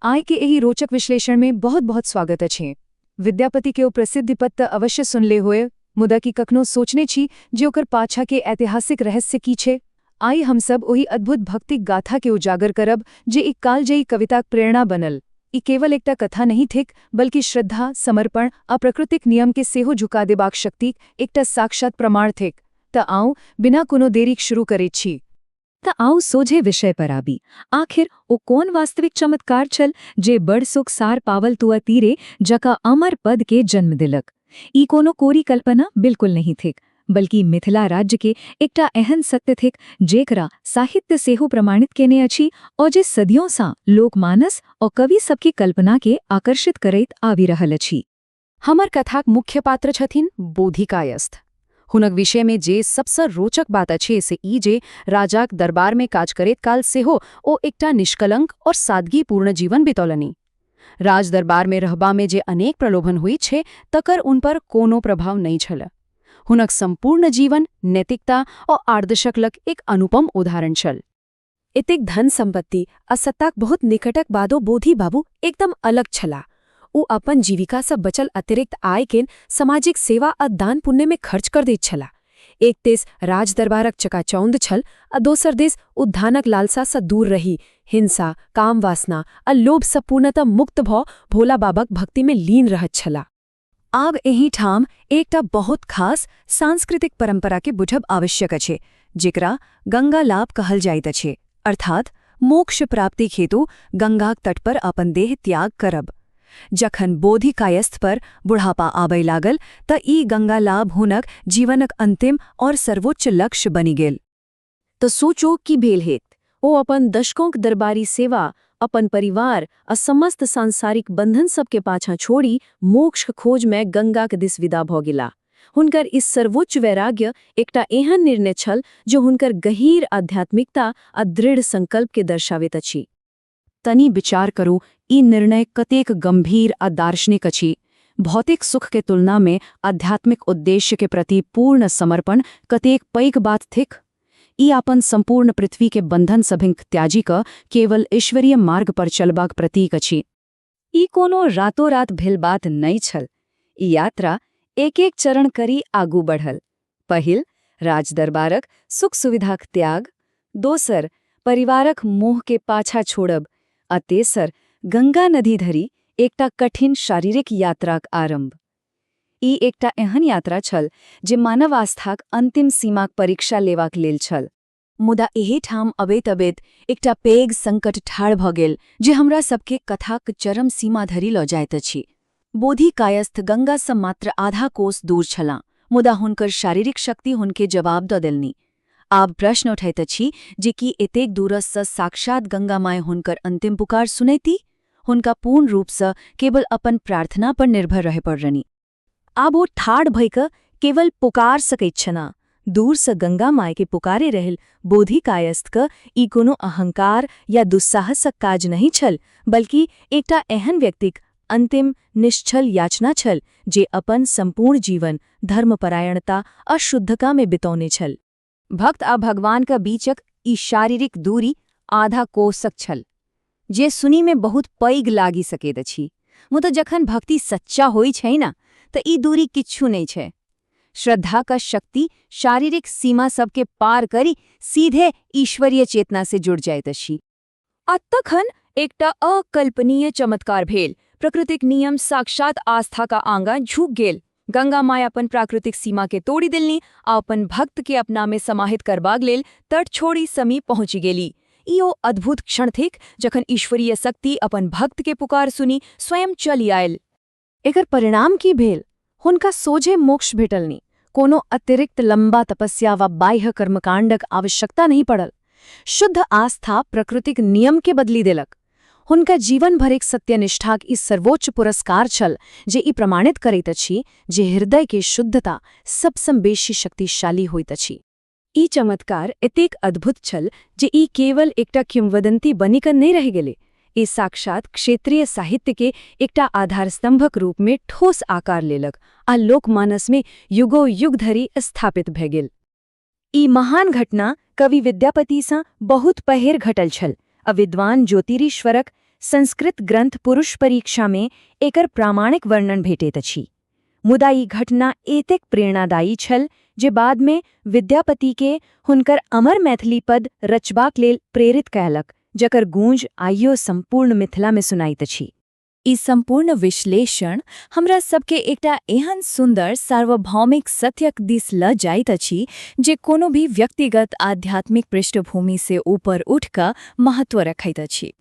आइ के एहि रोचक विश्लेषण में बहुत बहुत स्वागत अछि। विद्यापति के ओ प्रसिद्ध पद तऽ अवश्य सुनले होय, मुदा की कखनो सोचने छी जे ओकर पाछा के ऐतिहासिक रहस्य की छै? आइ हमसब ओहि अद्भुत भक्तिक गाथा के उजागर करब जे एक कालजयी कविताक प्रेरणा बनल। ई केवल एकटा कथा नहि थिक, बल्कि श्रद्धा, समर्पण आ प्रकृतिक नियम के सेहो झुका देबाक शक्तिक एकटा साक्षात प्रमाण थिक। तऽ आउ, बिना कोनो देरीक शुरू करैत छी। तऽ आउ सोझे विषय पर आबी। आखिर ओ कोन वास्तविक चमत्कार छल जे बड़ सुख सार पावल तुअ तीरे जका अमर पद के जन्म देलक? ई कोनो कोरी कल्पना बिल्कुल नहीं थिक, बल्कि मिथिला राज्य के एकटा एहन सत्य थिक जेकरा साहित्य सेहो प्रमाणित केने अछि और जे सदियों सँ लोकमानस और कवि सबके कल्पना के आकर्षित करैत आबि रहल अछि। हमर कथाक मुख्य पात्र छथिन बोधिकायस्थ। हुनक विषयमे जे सबसँ रोचक बात अछि से ई जे राजाक दरबारमे काज करैत काल सेहो ओ एकटा निष्कलंक और सादगीपूर्ण जीवन बितौलनि। राज दरबारमे रहबामे जे अनेक प्रलोभन होइत छै, तकर उनपर कोनो प्रभाव नहि छल। हुनक सम्पूर्ण जीवन नैतिकता और आदर्शक लग एक अनुपम उदाहरण छल। एतेक धन सम्पत्ति आ सत्ताक बहुत निकटक बादो बोधि बाबू एकदम अलग छलाह। ओ अपन जीविकासँ बचल अतिरिक्त आय के सामाजिक सेवा आ दान पुण्य में खर्च कर दैत छलाह। एक दिस राजदरबारक चकाचौंध छल आ दोसर दिस उद्धानक लालसासँ दूर रही हिंसा, काम वासना आ लोभसँ पूर्णतः मुक्त भऽ भोला बाबाक भक्तिमे लीन रहैत छलाह। आब एहि ठाम एकटा बहुत खास सांस्कृतिक परंपरा के बुझब आवश्यक अछि, जेकरा गंगा लाभ कहल जाइत अछि, अर्थात मोक्ष प्राप्तिक हेतु गंगाक तट पर अपन देह त्याग करब। जखन बोधि कायस्थ पर बुढ़ापा आबय लागल तऽ ई गंगा लाभ हुनक जीवनक अंतिम और सर्वोच्च लक्ष्य बनि गेल। तऽ सोचो की भेल हेत। ओ अपन दशकोंक दरबारी सेवा, अपन परिवार आ समस्त सांसारिक बंधन सबके पाछाँ छोड़ि मोक्ष खोजमे गंगाक दिस विदा भऽ गेला। हुनकर इस सर्वोच्च वैराग्य एकटा एहन निर्णय छल जो हुनकर गहीर आध्यात्मिकता आ दृढ़ संकल्प के दर्शाबैत अछि। तनी विचार करू, ई निर्णय कतेक गंभीर आ दार्शनिक अछि। भौतिक सुख के तुलना में आध्यात्मिक उद्देश्य के प्रति पूर्ण समर्पण कतेक पैघ बात थिक। ई अपन संपूर्ण पृथ्वी के बंधन सभिक त्याजी क केवल ईश्वरीय मार्ग पर चलबाक प्रतीक अछि। ई कोनो रातों रात भेल बात नहि छल। ई यात्रा एक एक चरण करी आगू बढ़ल। पहिल, राजदरबारक सुख सुविधाक त्याग। दोसर, परिवारक मोह के पाछा छोड़ब। आ तेसर, गंगा नदी धरि एकटा कठिन शारीरिक यात्राक आरंभ। ई एकटा एहन यात्रा छल जे मानव आस्थाक अंतिम सीमाक परीक्षा लेबाक लेल छल। मुदा एहि ठाम अबैत अबैत एकटा पैघ संकट ठाढ़ भऽ गेल जे हमरा सबके कथाक चरम सीमा धरि लऽ जाइत अछि। बोधि कायस्थ गंगासँ मात्र आधा कोस दूर छलाह, मुदा हुनकर शारीरिक शक्ति हुनके जवाब दऽ देलनि। आब प्रश्न उठैत अछि जे की एतेक दूरसँ साक्षात गंगा माय हुनकर अंतिम पुकार सुनैती? हुनका पूर्ण रूपसँ केवल अपन प्रार्थना पर निर्भर रहय पड़लनि। आब ओ ठाढ़ भइ कऽ केवल पुकार सकैत छना। दूरसँ गंगा माय के पुकारे रहल बोधि कायस्थ क ई कोनो अहंकार या दुस्साहसक काज नहि छल, बल्कि एकटा एहन व्यक्तिक अंतिम निश्चल याचना छल जे अपन संपूर्ण जीवन धर्मपरायणता आ शुद्धता में बितौने छल। भक्त आ भगवान क बीचक ई शारीरिक दूरी आधा कोसक छल, जे सुनी में बहुत पैघ लागि सकैत अछि, मुदा जखन भक्ति सच्चा होइ छै ना, तऽ ई दूरी किछु नहि छै। श्रद्धा का शक्ति शारीरिक सीमा सबके पार करी सीधे ईश्वरीय चेतना से जुड़ जाइत अछि। आ तखन एकटा अकल्पनीय चमत्कार भेल। प्रकृतिक नियम साक्षात आस्था का आंगा झुक गेल। गंगा माय अपन प्राकृतिक सीमा के तोड़ि देलनि आ अपन भक्त के अपना में समाहित करबाक लेल तट छोड़ि समीप पहुंचि गेली। ई ओ अद्भुत क्षण थिक जखन ईश्वरीय शक्ति अपन भक्त के पुकार सुनि स्वयं चलि आयल। एकर परिणाम की भेल? हुनका सोझे मोक्ष भेटलनि। कोनो अतिरिक्त लंबा तपस्या वा बाह्य कर्मकांडक आवश्यकता नहीं पड़ल। शुद्ध आस्था प्रकृतिक नियम के बदली देलक। हुनका जीवन भरिक सत्यनिष्ठाक ई सर्वोच्च पुरस्कार छल जे ई प्रमाणित करैत अछि जे हृदय के शुद्धता सबसँ बेसी शक्तिशाली होइत अछि। ई चमत्कार एतेक अद्भुत छल जे ई केवल एकटा किंवदंती बनि कऽ नहि रहि गेलै। ई साक्षात क्षेत्रीय साहित्य के एकटा आधारस्तंभक रूप में ठोस आकार लेलक आ लोकमानस में युगो युग धरि स्थापित भए गेल। ई महान घटना कवि विद्यापतिसँ बहुत पहिर घटल छल आ विद्वान ज्योतिरीश्वरक संस्कृत ग्रंथ पुरुष परीक्षामे एकर प्रामाणिक वर्णन भेटैत अछि। मुदा ई घटना एतेक प्रेरणादायी छल जे बादमे विद्यापतिके हुनकर अमर मैथिली पद रचबाक लेल प्रेरित कयलक, जकर गूंज आइयो सम्पूर्ण मिथिलामे सुनाइत अछि। ई सम्पूर्ण विश्लेषण हमरा सबके एकटा एहन सुन्दर सार्वभौमिक सत्यक दिस ल जाइत अछि जे कोनो भी व्यक्तिगत आध्यात्मिक पृष्ठभूमि से ऊपर उठि कऽ महत्व रखैत अछि।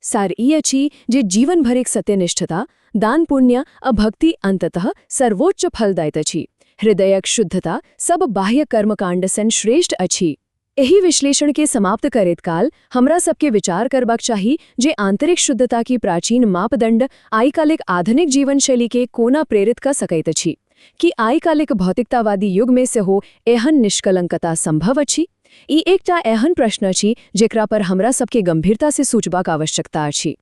सार ई अछि जे जीवन भरिक सत्यनिष्ठता, दान पुण्य आ भक्ति अंततः सर्वोच्च फल दैत अछि। हृदयक शुद्धता सब बाह्य कर्मकांड सन श्रेष्ठ अछि। एहि विश्लेषण के समाप्त करैत काल हमरा सबके विचार करबाक चाही जे आंतरिक शुद्धता की प्राचीन मापदंड आइ काल्हिक आधुनिक जीवनशैली के कोना प्रेरित कऽ सकैत अछि। कि आइ काल्हिक भौतिकतावादी युग मे सेहो एहन निष्कलंकता संभव अछि? ई एकटा एहन प्रश्न अछि जेकरा पर हमरा सबके गंभीरता से सोचबाक आवश्यकता अछि।